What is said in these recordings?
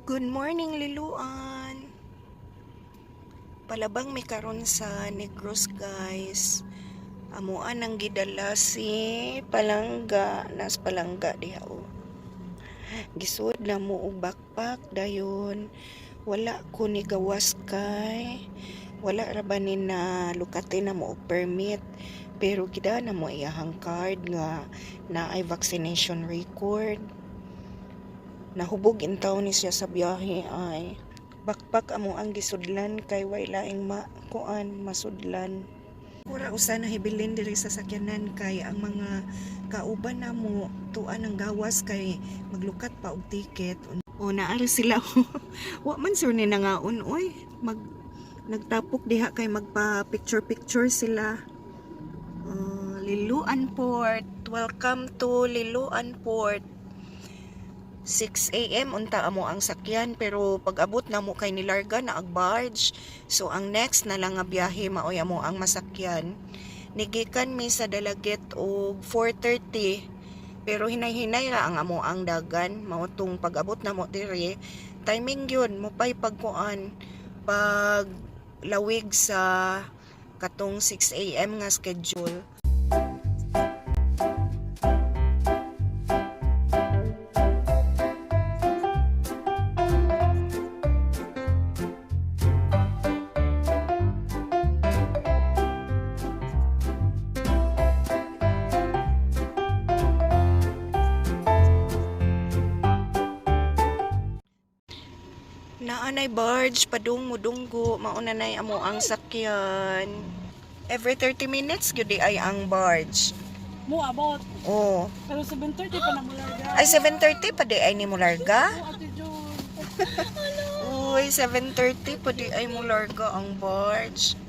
Good morning, Liloan. Palabang mi karon sa Negros, guys. Amuan ang gidala si Palangga, nas Palangga diha oh. Gisud na mo og backpack dayon. Wala ko ni gawas kay wala ra ba ni na lukate na mo og permit, pero gida na mo iyahang card nga naay vaccination record. Nahubog intaw ni siya sa biyahe ay. Backpack amo ang gisudlan kay way laing ma kuan masudlan. Ura usa na hibilin diri sa sakyanan kay ang mga kauban namo tuan ang gawas kay maglukat pa og ticket. O naari sila. Wa man sure ni nangaon oy. Mag nagtapok diha kay magpa picture picture sila. Liloan Port. Welcome to Liloan Port. 6 a.m. unta amo ang sakyan, pero pag abot na mo kay nilarga na ang barge. So ang next na lang nga biyahe maoy amo ang masakyan. Nigikan mi sa Dalaguete og 4:30, pero hinay-hinay ra ang amo ang dagan, mao tong pag-abot na mo diri timing yun mo pay pagkuan pag lawig sa katong 6 a.m. nga schedule. Naanay barge padung mudunggo, mauna nay amo ang sakyan. Every 30 minutes gyud di ay ang barge. Mo abot. Oh. Pero 7:30 pa na mo larga. Ay, 7:30 pa di ay ni mularga? Oo, Ate Jun. Uy, 7:30 pa di ay mularga ang barge.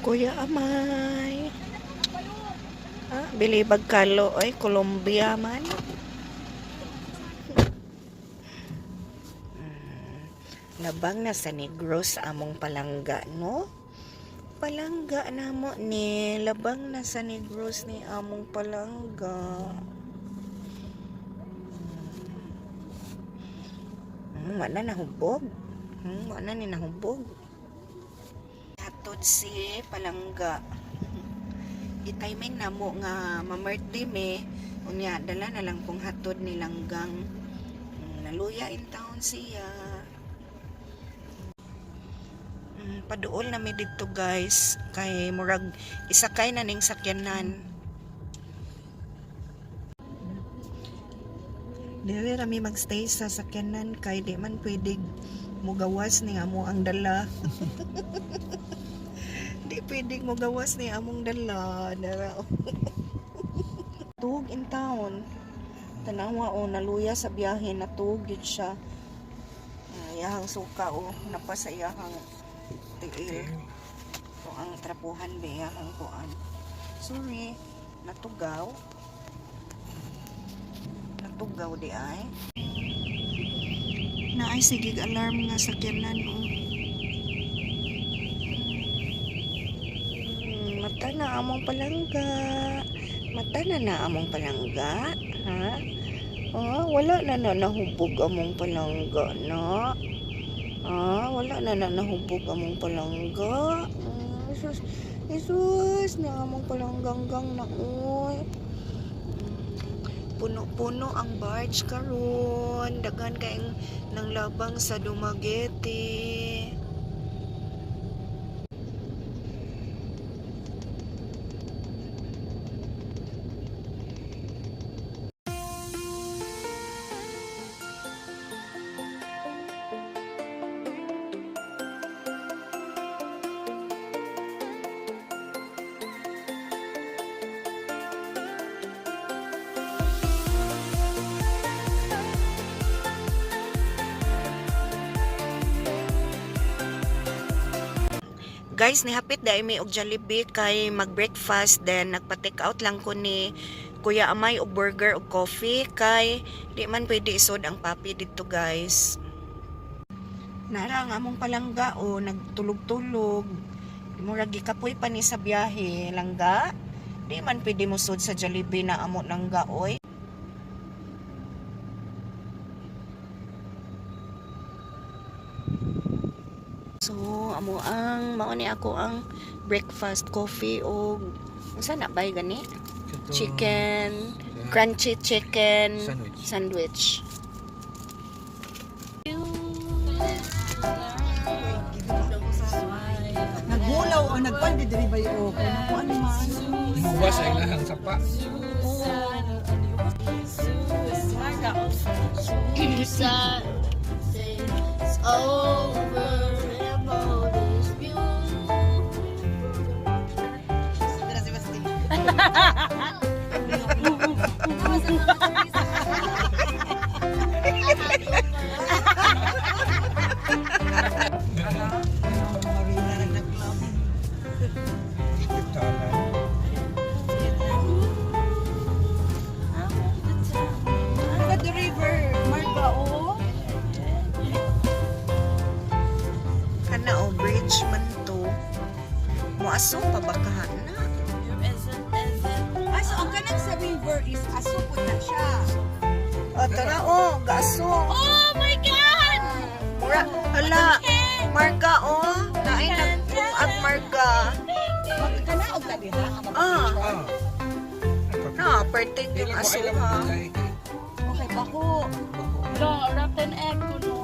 Kuya Amay. Ah, bilibag kalo ay Colombia man. Labang na sa Negros among palangga, no? Palangga na mo ni, labang na sa Negros ni among palangga. Wala na nahubog. Wala ni nahubog. Hatod si palangga. I-timing na mo nga ma-birthday me. Unya, dala na lang kong hatod ni Langgang. Naluya in town siya. Paduol na mi didto, guys, kay murag isakay na ning sakyanan. Dili ra mi magstay sa sakyanan kay di man pwede mugawas ni amo ang dala. Di pwede mugawas ni among dala. Dara. Tug in town. Tanawa o, naluya sa biyahe, natug gyud siya. Ah, iyahang suka o napa sa iyahang tiil. O ang trapuhan ba iyahang kuan. Sorry, natugaw. Natugaw di ay. Naay sigig alarm nga sakyanan oh. Mata na among palangga. Mata na na among palangga. Ha? Ah, wala na na nahubog among palangga na. Ah, wala na na nahubog among palangga. Jesus, Jesus, na among palanggang na oy. Puno-puno ang barge karon. Daghan kayong nang labang sa Dumaguete. Guys, nihapit dahil may og Jollibee kay mag-breakfast, then nagpa-take out lang ko ni Kuya Amay og burger og coffee kay di man pwede isod ang papi dito, guys. Nara ang among palangga o, nagtulog-tulog. Murag gikapoy pa ni sa biyahe, langga. Di man pwede mo sud sa Jollibee na amo langga, oy. So, amo ang mao ni ako ang breakfast coffee og unsa na bay gani? Chicken, crunchy chicken Sandwich. Sandwich. Naghulaw o nagpandi diri ba o kung ano man. Buwas ay lahang sapa. Suicide it's over and all this view. Marina na nag-club. Tala. Look at the river, Marga oh. Kana o bridge man to. Moaso pa ba kahana? Ah, so ang kanang sa river is aso po na siya. O tara o, gaaso. Oh my God! Mura, hala, Marga o. Naay nagpungag Marga. Magkanaog na diha. Ah, Ah. na, perting yung aso ha. Okay, bako. Lo, rotten egg ko no.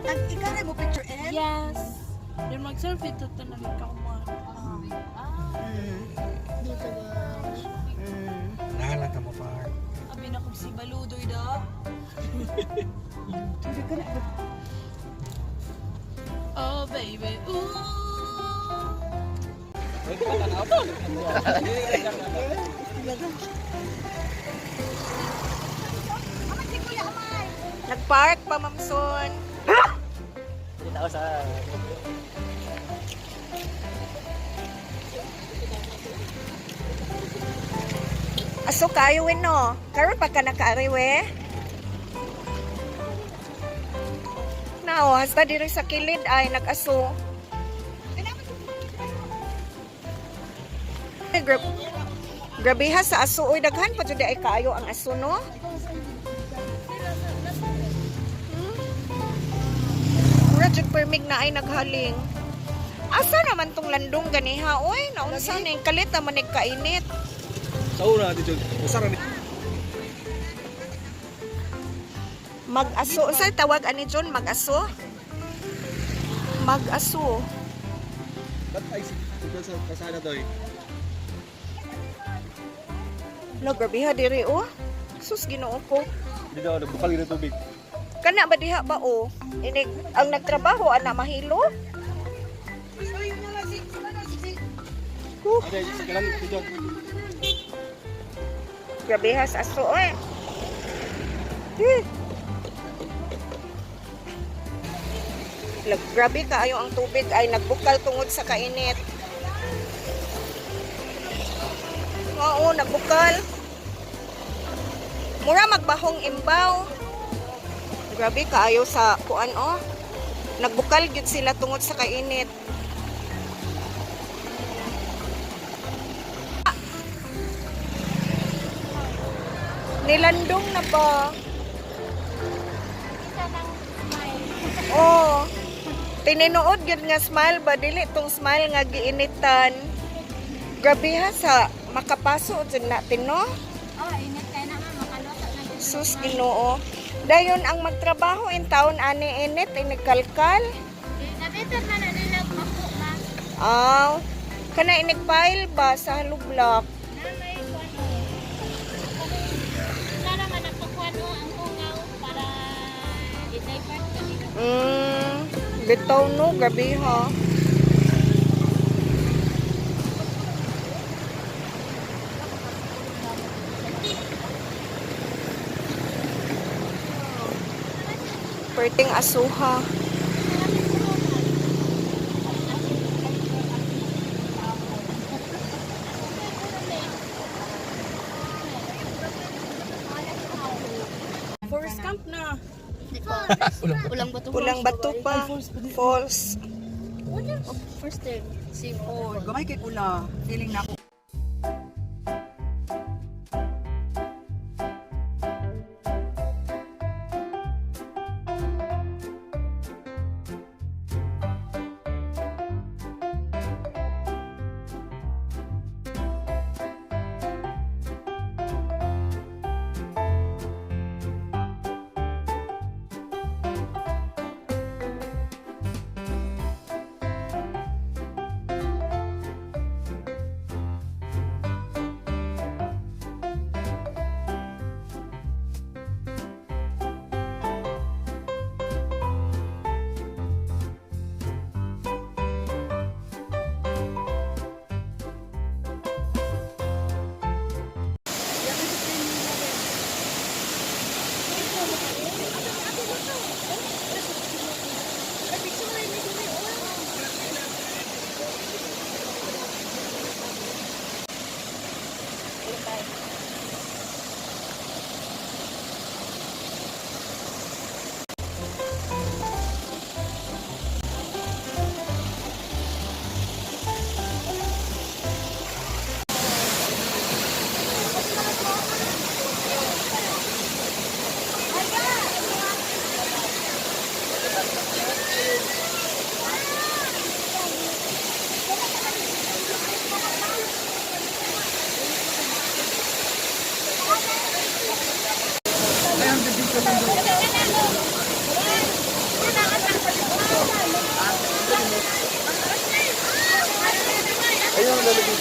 Ang ikaw rin mo picture eh? Yes. Yung mag-selfie to to ka mo. Dito ba? Nahala ka mo pa. Abi na kung si Baludoy da. Oh baby, ooh. Nagpark pa, Mamson. Aso kayo we no. Karon pa ka nakaari we. Nao, hasta diri sa kilid ay nag-aso. Ay, grabe ha sa aso oy, daghan pa jud ay kaayo ang aso no. Mura jud permig na ay naghaling. Asa naman tong landong ganiha oy? Naunsa ning kalit naman nig kainit. Sa una dito. Usara ni. Mag-aso. Unsay tawag ani John? Mag-aso? Mag-aso. Ba't ay dito sa kasada doy? Lo, grabe ha diri oh. Sus, Ginoo ko. Dito bukal gid tubig. Kana ba diha ba oh? Inig ang nagtrabaho ana mahilo? Huh, Ade sa kalan dito. grabe ha sa aso eh. Eh. Grabe kaayo ang tubig ay nagbukal tungod sa kainit. Oo, nagbukal. Mura magbahong imbaw. Grabe kaayo sa kuan oh. Nagbukal gyud sila tungod sa kainit. Nilandong na ba? Oh. Tinuod gyud nga smile ba, dili tong smile nga giinitan. Grabe ha sa makapaso jud natin no. Oh, ingat kayo na nga. Makaluto na dito. Sus, Ginoo. Dayon ang magtrabaho in taon ani init inikalkal. Nabitan na na nila bako ma. Aw. Kana inigpile ba sa halublak? Na may kuano. Na naman ang pagkuano ang hungaw para i-divert kami. Bitaw no, gabi ha. Perting asuha. Forest camp na. Ulang bato. Pulang bato pa. Falls. First term. Seafood. Gamay kay pula. Feeling na ako. Ayun ang lalagay.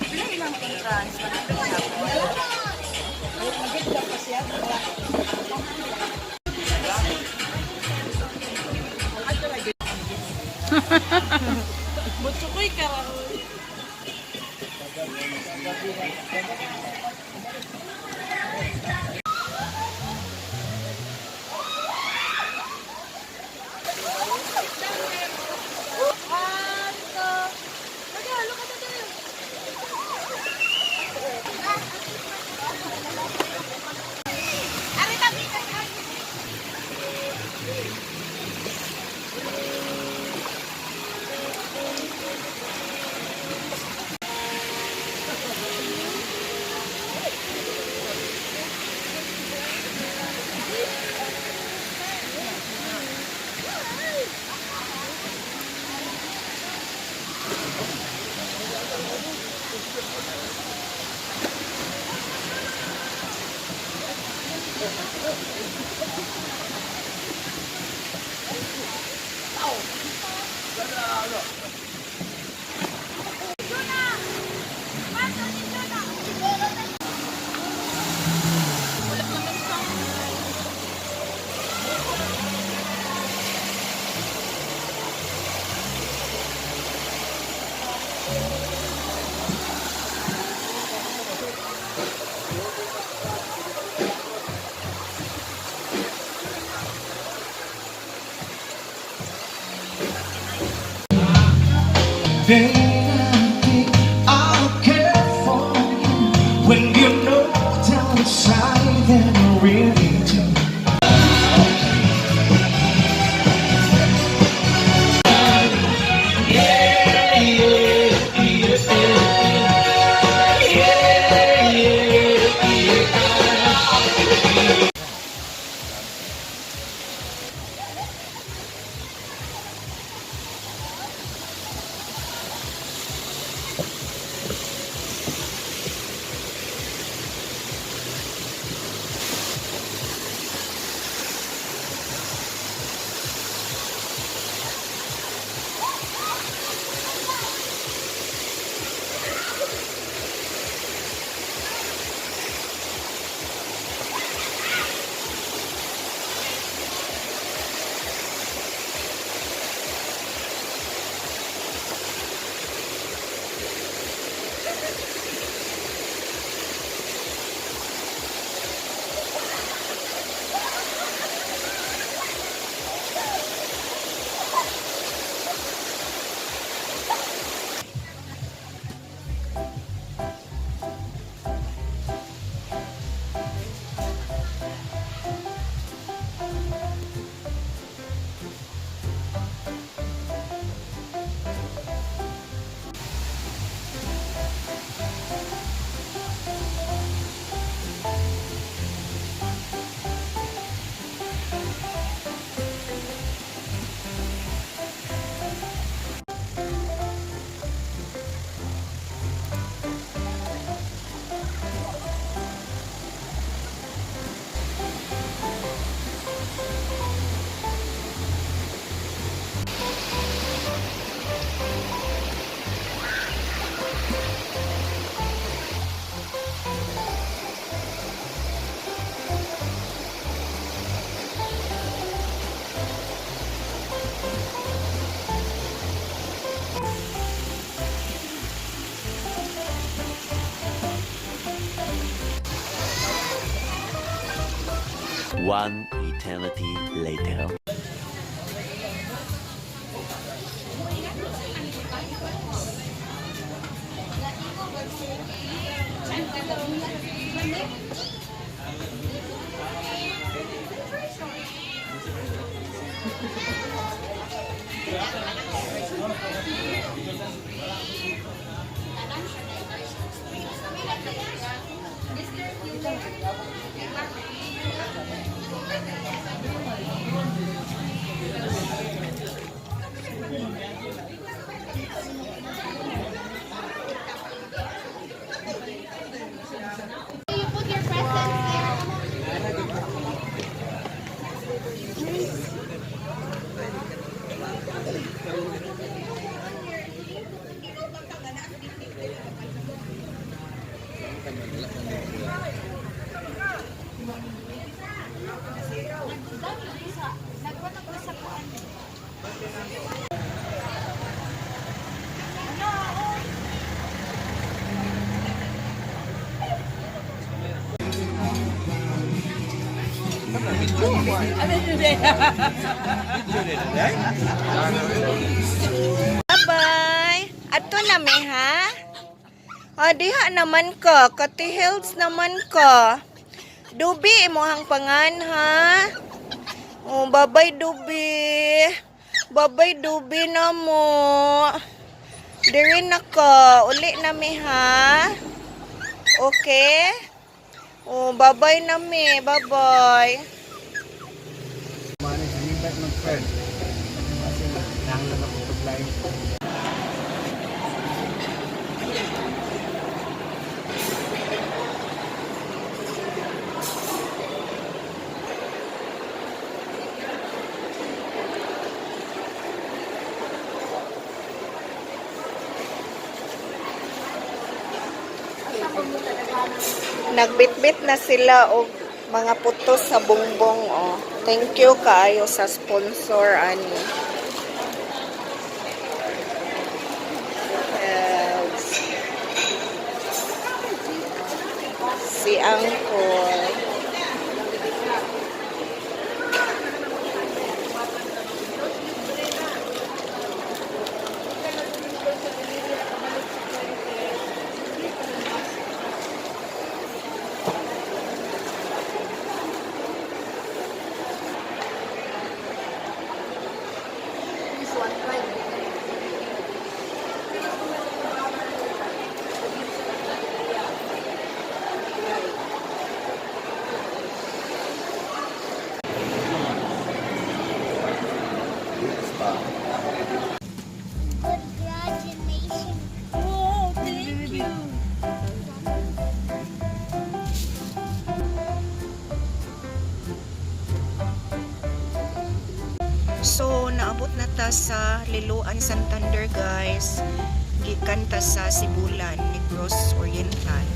Pila ilang entrance? Butsukoy ka raw. Something I really do. One eternity later. You put your presents there. Bye-bye. Ato na mi ha? Ah, diha naman ka. Kati Health naman ka. Dubi, imuhang pangan ha? Oh, bye-bye, Dubi. Bye-bye, Dubi na mo. Diri na ka. Uli na mi ha? Okay? Oh, bye-bye na mi. Bye-bye. Manage, invite mag-friend. Kasi nanglan ako paglain. Nagbitbit na sila og mga putos sa bongbong oh. Thank you kaayo sa sponsor ani. Yes. Si Uncle. Moabot na ta sa Liloan, Santander, guys. Gikan ta sa Sibulan, Negros Oriental.